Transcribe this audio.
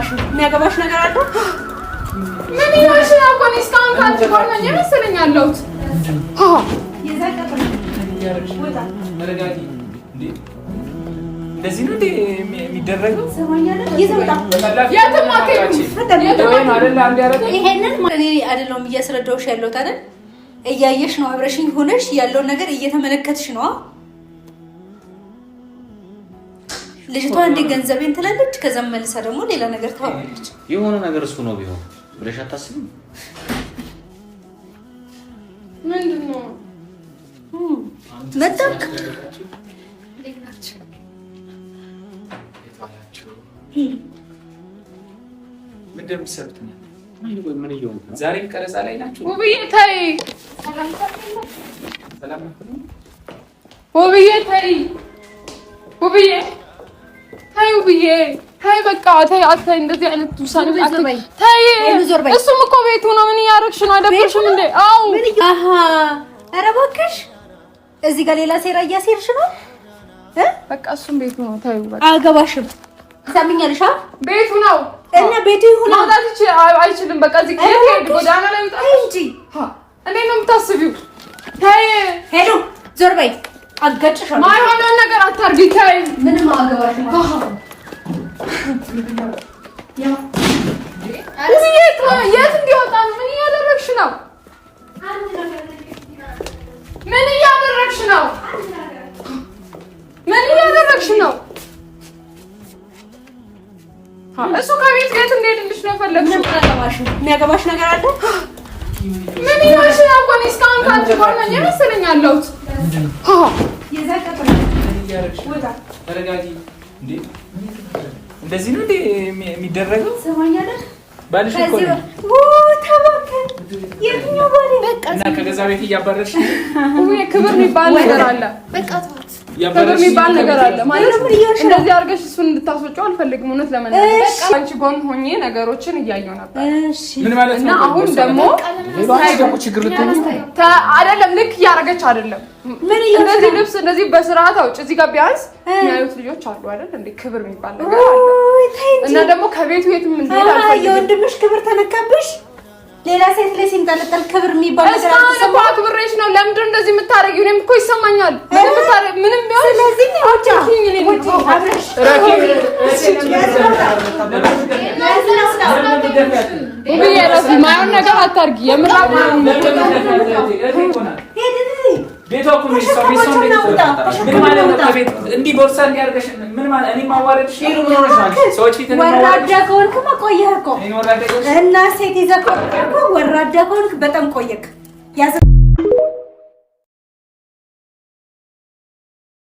አያገባሽም። የሚያገባሽ ነገር አለ? ምን ይሆንሽ ነው? እኮ እኔ እስካሁን ከአንቺ ጋር ነኝ የመሰለኝ ያለሁት። እንደዚህ ነው የሚደረገው? የትም አትሄዱም። ይሄንን እኔ አይደለሁም እያስረዳሁሽ ያለሁት አይደል? እያየሽ ነው፣ አብረሽኝ ሆነሽ ያለውን ነገር እየተመለከትሽ ነው። ልጅቷ እንዴ ገንዘቤን ትላለች፣ ከዛም መልሳ ደግሞ ሌላ ነገር ታወራለች። የሆነ ነገር እሱ ነው ቢሆን ብለሽ አታስቢም? ምንድን ነው መጣክ? ምንድን ነው የምትሰሩት? ዛሬም ቀረጻ ላይ ናችሁ? ውብዬ ተይ፣ ውብዬ ተይ፣ ውብዬ ተይ፣ ውብዬ ተይ፣ በቃ ተይ፣ አትተይ፣ እንደዚህ አይነት ውሳኔ አትተይ። እሱም እኮ ቤቱ ነው። ምን እያደረግሽ ነው? አይደብርሽም እንዴ? አዎ። አሃ፣ ኧረ እባክሽ እዚህ ጋር ሌላ ሴራ እያሴርሽ ነው። በቃ እሱም ቤቱ ነው። ተይው በቃ። አያገባሽም። ትሰሚኛለሽ? ቤቱ ነው እና ቤቱ ይሁን ማውጣት አይችልም። በቃ እዚህ ጎዳና ላይ ወጣ እንጂ እንዴት ነው የምታስቢው? ተይ ሄዱ፣ ዞር በይ፣ አጋጭሻለሁ። ማይሆነውን ነገር አታርጊ። ተይ፣ ምንም አያገባሽም። የት እንዲወጣ ነው? ምን እያደረግሽ ነው? ምን እያደረግሽ ነው? ምን እያደረግሽ ነው? እሱ ከቤት የት እንዲሄድልሽ ነው የፈለግሽው? የሚያገባሽ ነገር አለ? ምን ይሆንሽ ነው? እኮ እኔ እስካሁን ከአንቺ ጋር ነኝ የመሰለኝ ያለሁት። እንደዚህ ነው የሚደረገው? ባልሽ እኮ ነው። እና ከገዛ ቤት እያባረርሽ ክብር የሚባል ነገር አለ። ክብር የሚባል ነገር አለ ማለት እንደዚህ አድርገሽ እሱን እንድታስወጪው አልፈልግም። እውነት ለመናገር አንቺ ጎን ሆኜ ነገሮችን እያየሁ ነበር እና አሁን ደግሞ አይደለም ልክ እያደረገች አይደለም። እንደዚህ ልብስ እንደዚህ በስርዓት አውጪ። እዚህ ጋር ቢያንስ የሚያዩት ልጆች አሉ አይደል? እንደ ክብር የሚባል ነገር አለ እና ደግሞ ከቤቱ የትም እንድሄድ አልፈልግም። የወንድምሽ ክብር ተነካብሽ። ሌላ ሴት ላይ ሲንጠለጠል ክብር የሚባል ነገር አልተሰማም። አክብሬሽ ነው። ለምንድን ነው እንደዚህ የምታደርጊው? እኔም እኮ ይሰማኛል። ምንም ቢሆን ስለዚህ ውብዬ እረፊ። የማይሆን ነገር አታርጊ። የምር ወራዳ ከሆንክማ ቆየህ እኮ እና ሴት ይዘህ እኮ ወራዳ ከሆንክ በጣም ቆየህ።